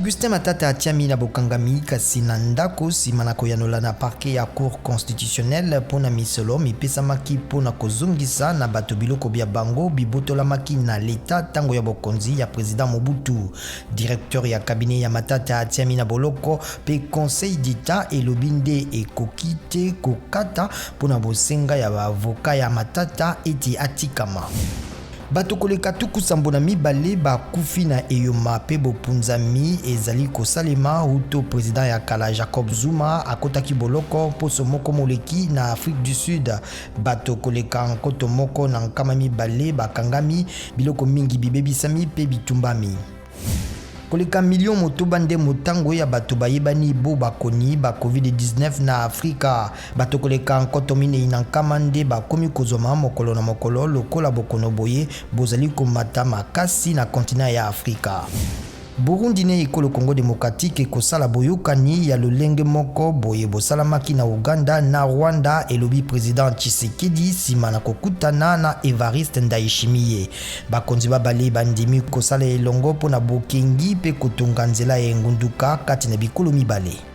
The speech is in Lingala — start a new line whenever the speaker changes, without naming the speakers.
Augustin Matata atiami na bokangami kasi na ndako nsima na koyanola na parquet ya Cour constitutionnelle mpo na misolo mipesamaki mpo na kozongisa na bato biloko bya bango bibotolamaki na leta ntango ya bokonzi ya president Mobutu. Directeur ya cabinet ya Matata atiami na boloko mpe Conseil d'Etat elobi nde ekoki te kokata mpo na bosenga ya ba avocats ya Matata ete atikama. Bato koleka 72 bakufi na eyoma mpe bopunzami ezali kosalema wuto president ya kala Jacob Zuma akotaki boloko mposo moko moleki na Afrique du Sud. Bato koleka 1200 bakangami, biloko mingi bibebisami mpe bitumbami. Koleka 6 million nde motango ya bato bayebani bo bakoni ba Covid-19 na Afrika. Bato koleka 4100 nde bakomi kozwama mokolo na mokolo lokola bokono boye bozali komata makasi na continent ya Afrika. Burundi ne ekolo Congo democratique ekosala boyokani ya lolenge moko boye bosalamaki na Uganda na Rwanda, elobi president Tshisekedi nsima na kokutana na Evariste Ndayishimiye. Bakonzi babale bandimi kosala elongo mpo na bokengi mpe kotonga nzela ya engunduka kati na bikolo mibale.